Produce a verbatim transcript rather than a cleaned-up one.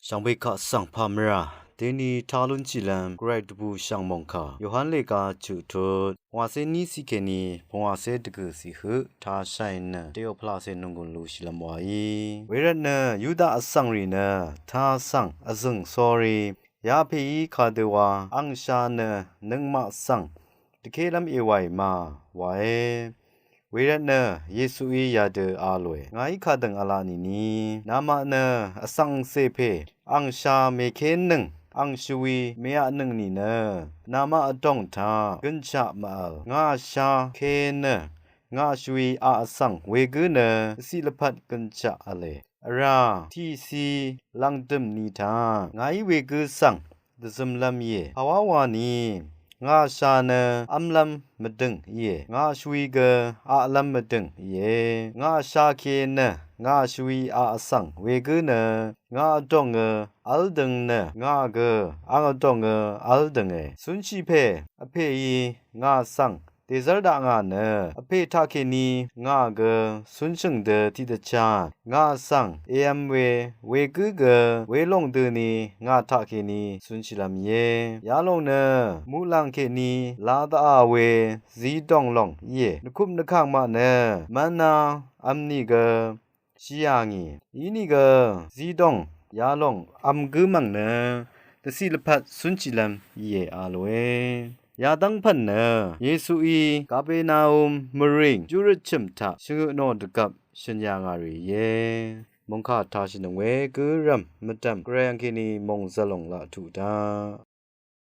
Shvngbe kaq svng pà mvrà deni ta lúnshìlv́m gvray dvbù shv̀ng mòngkà Yohan lèga chuq tut pungwàcé ní ciq kèní pungwàcé dvgø̀ ciq høq tashàì nø dèò pvlacè nònggùn lushìlv́m wàí. Wervtnø Yuda vsvng rì nø ta svng vzø̀ng sórí yapèí kadøwa angsha nø nøngmaq svng dvkélv́m èwàì ma wae. Wervtnø Yesuí yadø a lòe, ngàí kadø̀ng v̄la nìni namaq nø vsvng vcè pè angsha mèkénnøng angshvwi mèaqnøng nìnø namaq vdòng taq gønshaq mvvl. Ngà sha ke nø ngà shvwi aq vsvng wegǿ nø dvciq lvpat gønshaq v̄le. Vrà tiqci lv̀ngdø̀m ni taq ngàí wegǿ svng dvzømlv́m íe. Pàwá wani ngà sha nø v́mlv́m mvdø̀ng íe, ngà shvwi gø aqlv́m mvdø̀ng íe. Ngà sha ke nø ngà shvwi aq vsvng wegǿ nø ngà vdòngø v́l døng nø ngà gø ang vdòngø v́l dønge. Cúnshì pè vpèí ngà svng dèzv́r dakngà nø vpè taqkèní ngà gø cúnshø̀ng dø tiqdvchá ngà svng èv̄m we wegǿ gø welòng døni ngà taqkèní cúnshìlv́m íe. Yalòng nø muqlàng kèní la dvà we zidòng lòng íe. Nvkup nvkàng maq nø mv́ná v̄m nìgø shì yà ngì. Inìgø zidòng yalòng v̄m gǿ mv̀ng nø dvciq lvpat cúnshìlv́m íe a lòe. Yadv́ng pv̀n nø Yesuí Kapernaum mvrìng júrøt chø̀m taq shvngøt nò dvgvp shø̀n yà ngà rì íe. Mòngkà tashìnøng we gǿrv̀m mvdv̀m gvray angkèní mòngzv̀l lòng laq tuq daq.